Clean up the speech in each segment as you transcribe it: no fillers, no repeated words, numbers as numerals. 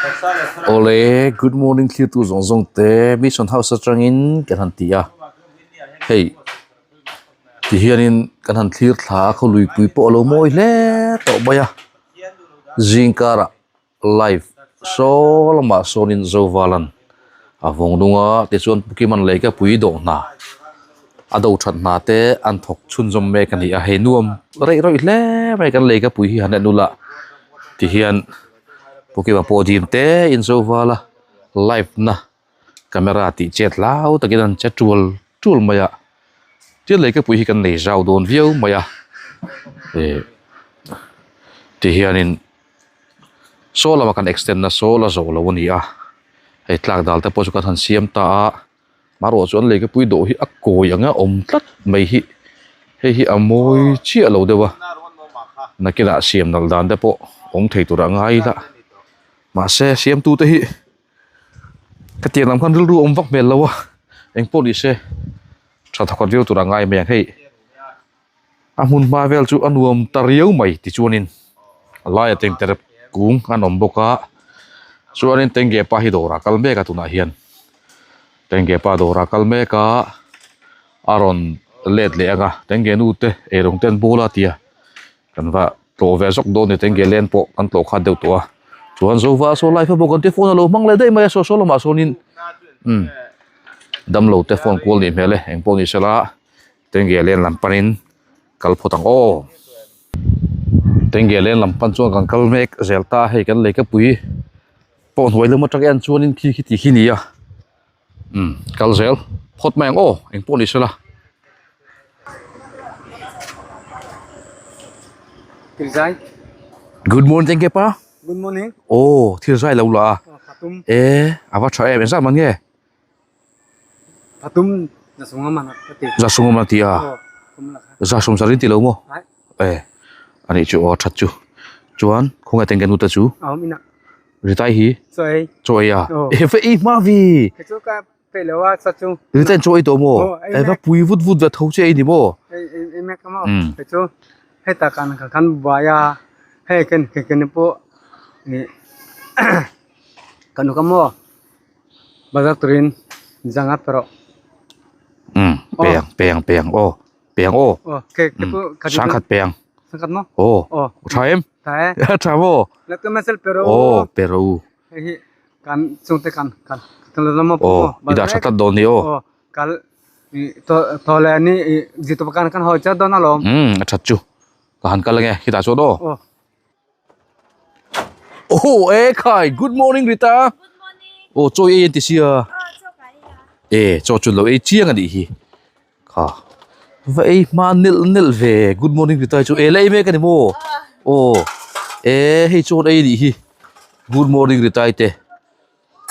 Awle good morning thlir tu zawng zawng te mission house atangin kan han ti a hei ti hianin kan han thlir thla a khaw luipui pawh a lo mawi hle tawh mai a zing karah live saw lamah sawnin Zovalan a vawng nung a tichuan Pu Kiman Leikapui dawh hna a do that hna te an thawk chhunzawm mek a ni a hei nuam reih rawih hle mai kan Leikapui hi han en ula tihian Pu Kima pawh dim te in Zovala live na camera tih chet hlau takin an che tul tul mai a tin Leikapui hi kan nei zau dawn viau mai a eh tihianin. Saw lama kan extend na saw la zawh lo a ni a hei tlak dal te pawh chu kan han siam ta a marawh chu an leikapui dawh hi a kawi anga awm tlat mai hi hei hi a mawi chiah lo deuh a nakinah siam nalh dan te pawh awm thei tur a ngai ila mahse siamtu te hi hetiang lam khan rilru awm vak hmel lo a engpawh ni se tha thawkhat viau tur a ngai mai ang hei. A hmun hma vel chu a nuam ta riau mai tichuanin a laia tengtere kung an awm bawk a chuanin tengge pa hi dawrah kal mek a tunah hian tengge pa dawrah kal mek a a rawn let leh ang a tengge nu te eirawng te an bawl a tia kan va tlawh ve zawk dawn a ni tengge len pawh kan tlawh khat deuh tawh a chuan zova saw lai pawh kan ti phone a lo hmang leh daih mai a saw saw lamah sawnin umm damlo te phone kual nih hmel e engpawh ni sela. Tengge len lam panin kal phawt ang aw. Tengge len lam pan chuan kan kal mek zel ta hei kan leikapui pawh hnuai lam atang en chuanin khi khi tih khi ni a umm kal zel phawt mai ang aw engpawh ni sela. Thirzai. Good morning Tengge pa. Good morning. Aw thirzai lo la a. E a va tha em engzat man nge? Patum zasung a man ka ti. Zasung a man ti a. Zasung zarin ti lo maw? E ani chu aw that chu. Chuan khawnge teng ke nu te chu? Awm ina. Ritai hi? Chaw ei. Chaw ei a. E va ei hma vi. Ke chu ka pe lo a sa chu. Ritai chaw ei tawh maw? E va pui vut vut ve tho che ei ni maw? Ei ei mek a maw? Ke chu heta kan kan buai a hei ken ke ken pawh kan nu ka maw? Bazar turin zanga pe rawh. Um peng peng peng aw peng aw. Aw ke ke pu ka sangkhat peng. Sangkhat mo? Aw. Aw. Tha em? Tha e. Tha mo. La tu masel pero. Aw pero. Hei hi kan chungte kan kan kan la mo pu. Aw ida tha tlat dawn ni aw. Aw kal to to le ni jitu kan kan hoi cha don alom. Um a that chu. Ka han kal ange khitah chuan aw. Aw. Oh e khai good morning Rita Good morning. Oh chaw ei an ti sia Oh chaw ka ei a. E chaw chu lo ei chiang a nih hi kha va ei hma nil nil ve good morning Rita chu e la ei mek a ni maw oh e hei chaw an ei a nih hi good morning Rita te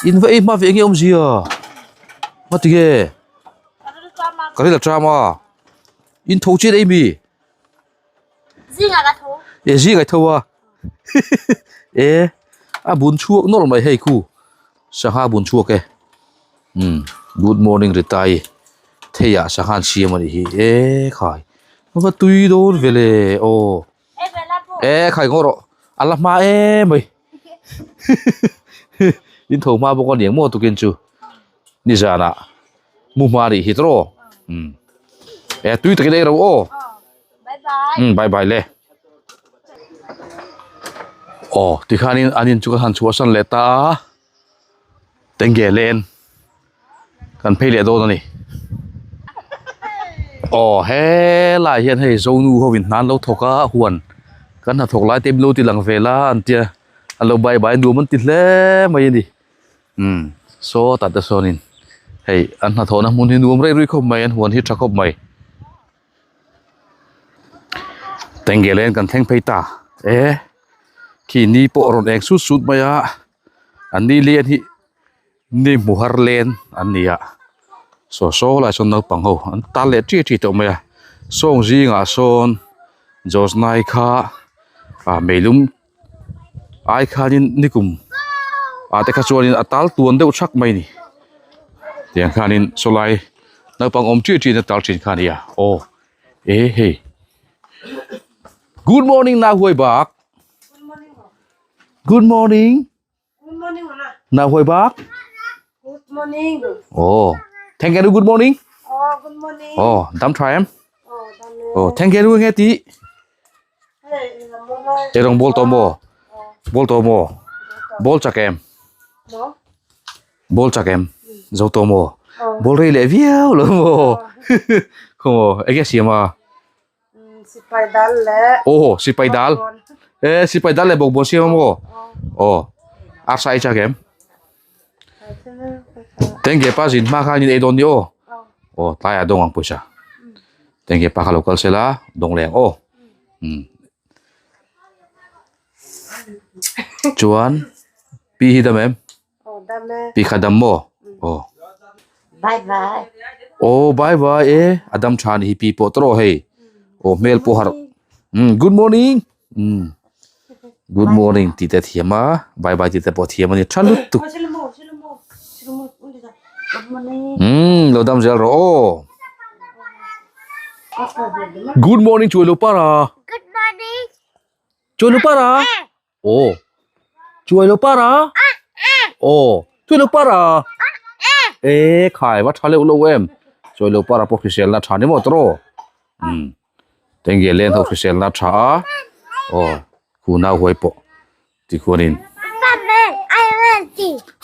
in va ei hma ve enge awmzia ngatinge ka ril a tram a in tho chian ei mi. Zingah ka tho. E zingah i tho a. E a bun chhuak nawlh mai hei khu. Sangha bun chhuak e. Um good morning Ritai. Theiah sangha an siam a nih hi. E khai. Va tui dawn ve le aw. E khai ngaw rawh. A la hma em mai. In tho hma bawk a niang maw tukin chu. Nizanah mu hma nih hi tawh. Um e tui takin ei ro aw. Bye bye. Bye bye le. Aw tikhanin an in chu ka han chhuahsan leh ta a tenge len kan phei leh dawn a ni. Aw helaiah hian hei zonu ho in hna an lo thawk a huan kan hnathawk lai te min lo ti lang vel a an tia an lo bye bye nuam an ti hle mai a ni. Umm sawtah te sawnin hei an hnathawhna hmun hi nuam rei rui khawp mai an huan hi tha khawp mai. Tengge len kan thleng phei ta e khi ni pawh a rawn eng sut sut mai a an ni lian hi ni hmu har len an ni a saw saw lai sawn naupang ho an tal leh ṭi ṭi tawh mai a sawng zingah sawn Josnai kha ah meilum ai khanin nikum ah te kha chuanin a tal tuan deuh thak mai a ni tiang khanin sawlai naupang awm ṭi ṭi in a tal ṭhin kha a ni a aw e hei good morning na huai bak good morning Good morning. Na huai bak. Good morning. Oh, thank you good morning. Oh, good morning. Oh, dam tha em. Oh, dam e. Oh, thank you nghe tí. Hey, lam mo lai. Ei rong bol to mo. Bol to mo. Bol chak em. Mo. Bol chak em. Zo to mo. Oh. Bol rei leh viau lo mo. Khaw enge siam a. Sipai dal leh. Oh, sipai dal. E sipai dal leh bawkbawn siam a maw? Oh. Arsa ei chak em. Tengge pa zin hma khan in ei dawn ni aw. Aw tlaiah dawng ang pawisa. Tengge pa kha lo kal sela dawng leh ang aw. Umm. Chuan pi hi dam em? Pi kha dam maw? Aw. Bye bye. Aw bye bye e a dam tha ni hi pi pawh tawh hei. Aw hmel pawh harh. Umm good morning. Umm good morning tih te a thiam a bye bye tih te pawh a thiam a ni tha lutuk. Umm lo dam zel rawh aw. Good morning chuai lo para. Good morning. Chuai lo para. Aw chuai lo para. Aw chuai lo para. E khai va tha leuh lo em chuai lo para pawh hrisel na tha ni maw tawh umm. Tengge len ho hrisel na tha a aw khu nau huai pawh tikhuanin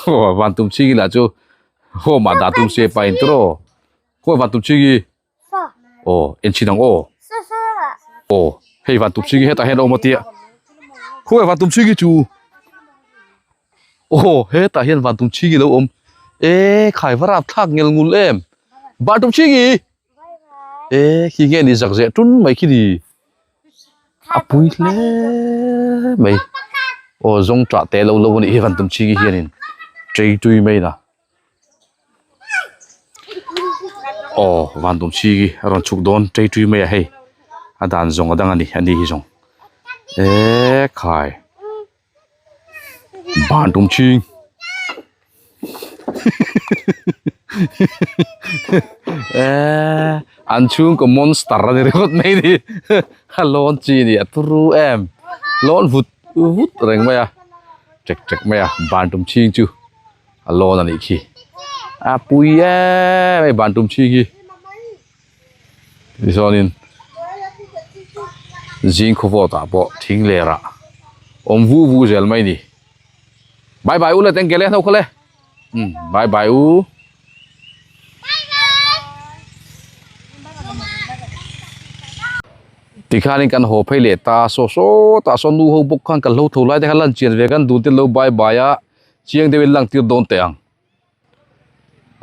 aw van tum chhingi lah chu home ah dah tum se pa in tawh khawi van tum chhingi aw en chhin ang aw aw hei van tum chhingi hetah hian a awm a tia khawi van tum chhingi chu aw hetah hian van tum chhingi lo awm e khai va rap thlak ngel ngul em van tum chhingi. E khi nge ni zak zeh tun mai khi ni a pui hle mai aw zawng tah te lo lo a nih hi van tum ching hianin chei tui mai na aw van tum ching hi a rawn chhuk dawn chei tui mai a hei a dan zawng a dang a ni ani hi zawng e khai. Ban tum ching eh an chhungkaw monster a ni ringawt mai ni a lawn chi a ni a turu em lawn vut vut reng mai a ṭek ṭek mai a ban tum ching chu a lawn a nih khi a pui em hei ban tum ching hi tichuanin zing khawvawt ah pawh thing ler ah awm vu vu zel mai a ni bye bye u le tengke le hnau kha le umm bye bye u. Tikhanin kan haw phei leh ta saw saw tah sawn nu ho bawk khan kan hlo tho lai te kha lan chian ve kan dun te lo bye bye a chiang deuhin lang tir dawn teh ang.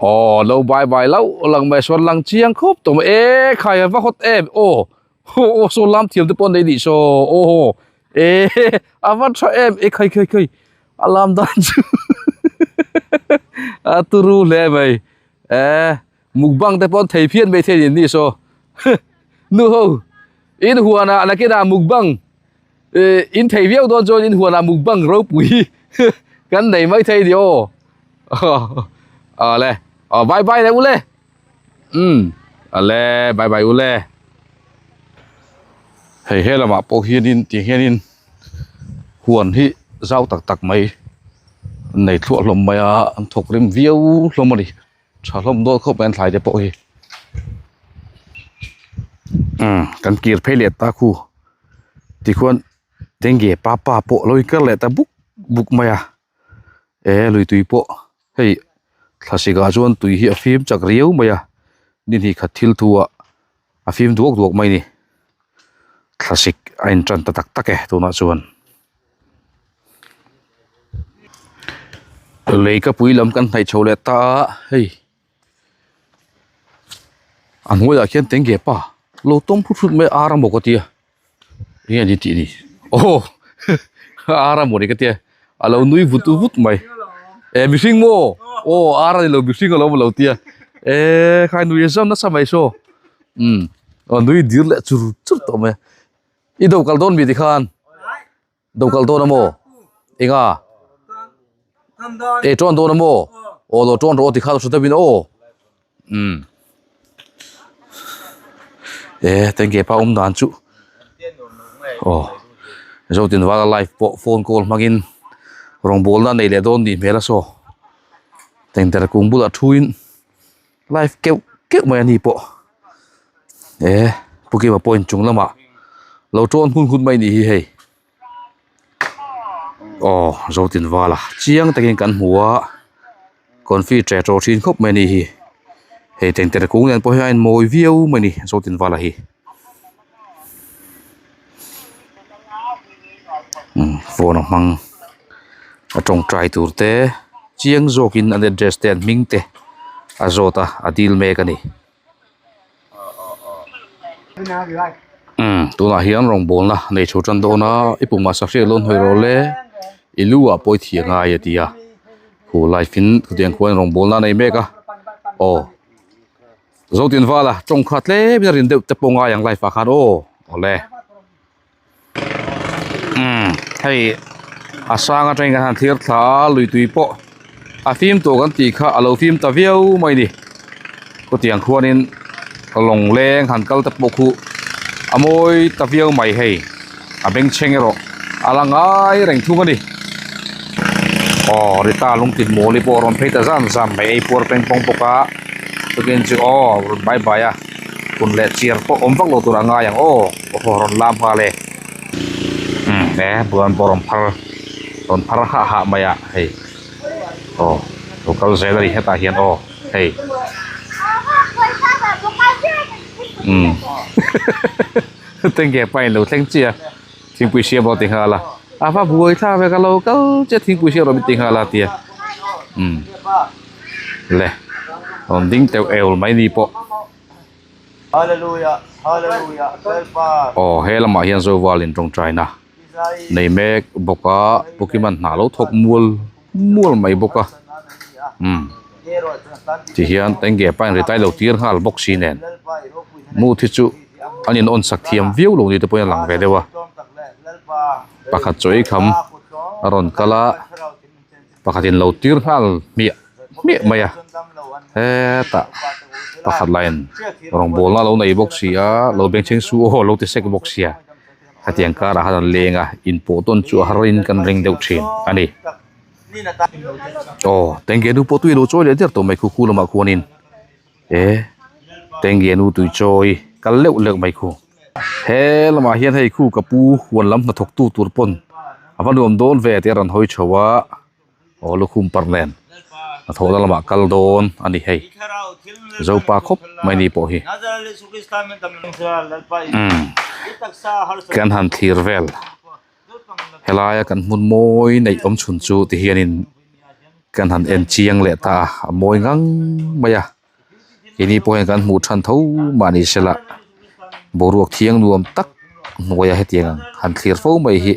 Aw lo bye bye lauh lang mai sawn lang chiang khawp tawh mai e khai a va hawt em aw aw saw lam thiam te pawh an nei nih saw aw e a va tha em e khai khai khai a lam dan chu a turu hle mai e mukbang te pawh an thei phian mai thei a ni saw nu ho in huanah nakinah mukbang Ih in thei viau dawn chuan in huanah mukbang ropui kan nei mai thei ni aw awle aw bye bye le ule umm awle bye bye ule hei he lamah pawh hianin ti hianin huan hi zau tak tak mai an nei thluah hlawm mai a an thawk rim viau hlawm a ni. Tha hlawm dawn khawp mai an thlai te pawh hi umm kan kir phei leh ta khu tikhuan dengue papa pawh lo inkar leh ta buk buk mai a e lui tui pawh hei thlasik ah chuan tui hi a fim chak riau mai a ni hnih khat thil thu ah a fim duak duak mai a ni thlasik a in tan ta tak tak e tunah chuan. Lei ka pui lam kan hnaih chho leh ta a hei a hnuaiah khian tenge pa lo tawng phut phut mai a ar amaw ka tia enge ni tih ni aw ar amaw ni ka tia a lo nui vut vut mai e mihring maw aw ar a ni lo mihring alo awm lo tia e khai nui a zam nasa mai saw umm aw nui dir leh chur chur tawh mai a i do kal dawn mi tikhan. Do kal dawn a maw? Enga? E ṭawn dawn a maw? Aw lo ṭawn rawh aw tikha lo hre deuhin aw. Umm. E tengge pa awm dan chu. Aw. Zotin vala live pawh phone call hmangin. Rawngbawlna a nei leh dawn nih hmel a saw tengtere kung bulah thuin live keuh keuh mai a ni pawh e pu kima pawhin chung lamah lo tawn hun hun mai a nih hi hei aw zotin vala chiang takin kan hmu a confi tre tawh thin khawp mai a ni hi hei tengtere kung nen pawh hian a inmawi viau mai a ni zotin vala hi. Phone a hmang a tawngtai tur te chiang zawkin an address te an hming te a zawt a a dil mek a ni umm tunah hian rawngbawlna nei chho tan dawn a i pumah sahriak lo hnawih rawh le i lu ah pawh i thih a ngai a ti a khu life in chutiang khuan rawngbawlna a nei mek a aw. Zotin vala tawng kha tlem in a rin deuh te pawh ngai ang life ah khan aw awle umm hei a sang atangin kan han thlir thla a lui tui pawh a fim tawh kan tih kha a lo fim ta viau mai a ni khutiang khuanin lawng leng han kal te pawh khu a mawi ta viau mai hei a bengchheng erawh a la ngai reng thung a ni aw Rita lungtin mawli pawh a rawn phei ta zan zan mai ei puar peng pawng bawk a. Tukin chu aw rawn bai bai a hun leh chiar pawh awm vak lo tur a ngai ang aw aw rawn lam nghal e umm he buan pawh rawn phar rawn phar hah hah mai a hei aw lo kal zel a ni hetah hian aw hei umm tengge pa in lo thleng chiah a thingpui siam rawh ti nghal a a va buai thlak ve ka lo kal chiah thingpui siam rawh min ti nghal a tia umm. Le rawn ding teuh eur mai ni pawh. Aw he lamah hian Zovalin tawngtaina nei mek bawk a Pu Kiman hna lo thawk mual mual mai bawk a umm tihian enge pain ri tai lo tir nghal bawk si nen mut hi chu an in awn sak thiam viau lo ni te pawhin a lang ve deuh a pakhat chaw ei kham a rawn kal a. Pakhatin lo tir nghal hmiah hmiah mai a hetah pakhat lahin rawngbawlna a lo nei bawk si a lo bengchheng su aw lo ti sek bawk sia hetiang karah khan an leng a inpawh tawn chu a har in kan ring deuh thin a ni aw tengge nu pawh tui a lo chawi leh der tawh mai khu khu lamah khuanin e tengge nu tui chawi kal leuh leuh mai khu he lamah hian hei khu ka pu huan lam hnathawk tu tur pawn a va nuam dawn ve tih a rawn hawi chho a aw lukhum parh nen hnathawhna lamah kal dawn a ni hei zopa khawp mai ni pawh hi umm kan han thlir vel helaia kan hmun mawi neih awm chhun chu ti hianin kan han en chiang leh ta a a mawi ngang mai a keini pawh hian kan hmuh than tho mah ni sela boruak thiang nuam tak hnuaia hetiang ang han thlir fo mai hi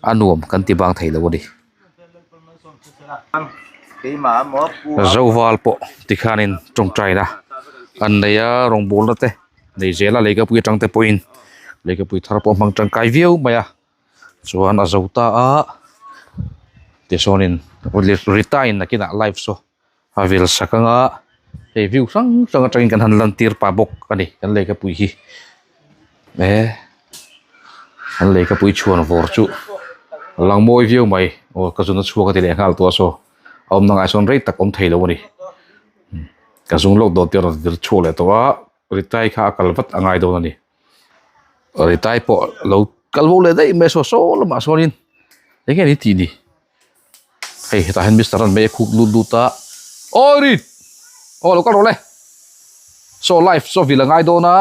a nuam kan ti bang thei lo a ni. Zoval pawh tikhanin tawngtaina an nei a rawngbawlna te. Nei zela leikapui atang te pawhin leikapui thar pawh a hmang tangkai viau mai a chuan a zo ta a tisawnin Rita in nakinah live saw a vil sak anga hei view hrang hrang atangin kan han lan tir pah bawk a ni kan leikapui hi e an leikapui chhuan vawr chu a lang mawi viau mai aw ka zun a chhuak a ti leh nghal tawh a saw a awmna ngaiah sawn rei tak awm thei lo a ni. Ka zung lawk dawn tih a rawn vir chhuak leh tawh a, Ritai kha a kal vat a ngai dawn a ni. Ritai pawh lo kal bo leh daih mai a saw saw lamah sawnin eng nge ni tih ni. Hei hetah hian Mister an mei a khuk lut lut a, Awi Rit! Aw lo kal rawh le! Saw live saw vil a ngai dawn a,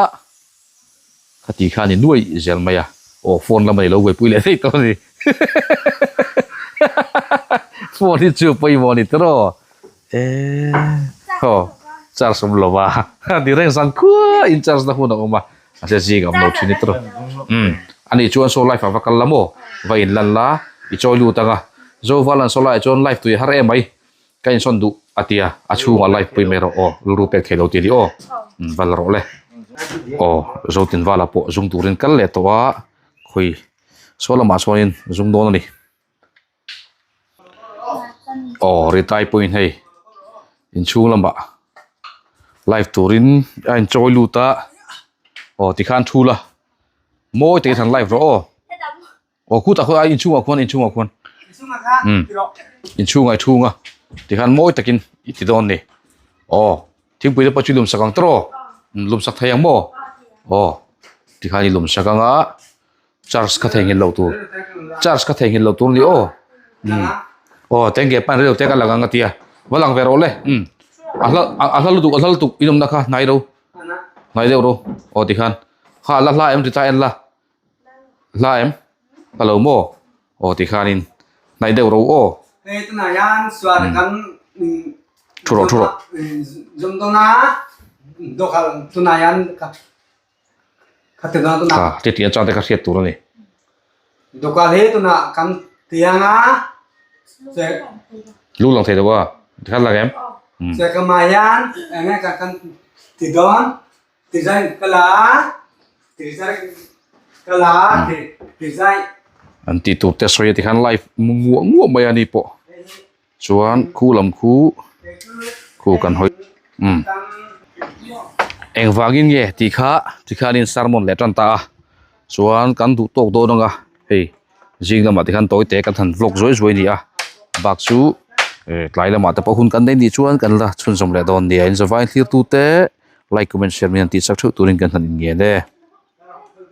Khati khan i nuai zel mai a, aw phone lam a ni lo buaipui leh daih tawh a ni. Phone hi chu pawimawh a ni tawh e haw charge awm lo va ti reng zan khua in charge na hun a awm a a hre zing a awm lo thin ni tawh um ani chuan saw life ah va kal la maw va in lan la i chawi lut ang a Zovalan saw lai ah chuan life tui a har em mai Ka insawn duh a tia, a chhungah live pui mai rawh aw, rilru pek thei lo tih a ni aw, val rawh le. Aw, Zotinvala pawh zung turin kal leh tawh a, khawi saw lamah sawnin zung dawn a ni. Aw, Ritai pawhin hei inchhung lamah live turin a inchawi lut a, aw tikhan thu la, mawi takin han live rawh aw. Aw khutah khuan a inchhungah khuan inchhungah khuan. Umm inchhungah i chhung a tikhan mawi takin i ti dawn ni aw thingpui te pawh chu i lum sak ang tawh umm lum sak thei ang maw aw tikhan i lum sak ang a charge kha theihnghilh loh tur charge kha theihnghilh loh tur a ni aw umm aw tengge pan rilo te ka lang ang a tia va lang ve rawh le umm a hla a hla lutuk a hla lutuk i nawmna kha hnai ro hnai deuh ro aw tikhan kha a la hla em ti ta en la. Hla em? Ka lo maw? Aw tikhanin hnaih deuh ro aw. Hei tunah hian sual kan Thu rawh thu rawh. Zum dawn a dawhkal tunah hian ka ka ti dawn tunah. Ha ti tih atang te ka hriat tur a ni. Dawhkal hi tunah kan tiang a che Lu lang thei lo a tikhan lang em? Che ka mah hian eng nge ka kan ti dawn. Design ka la a, design ka la a ti design. An tih tur te sawi a tikhan live nguah nguah mai a ni pawh chuan khu lam khu khu kan hawi umm engvangin nge tih kha tikhanin sermon leh tan ta a chuan kan duh tawk dawn ang a hei zing lamah te khan tawi te kan han vlog zuai zuai a ni a bak chu eh tlai lamah te pawh hun kan nei nih chuan kan la chhunzawm leh dawn nia in zavai thlir tute. Like comment share min han tihsak theuh turin kan han inngen e.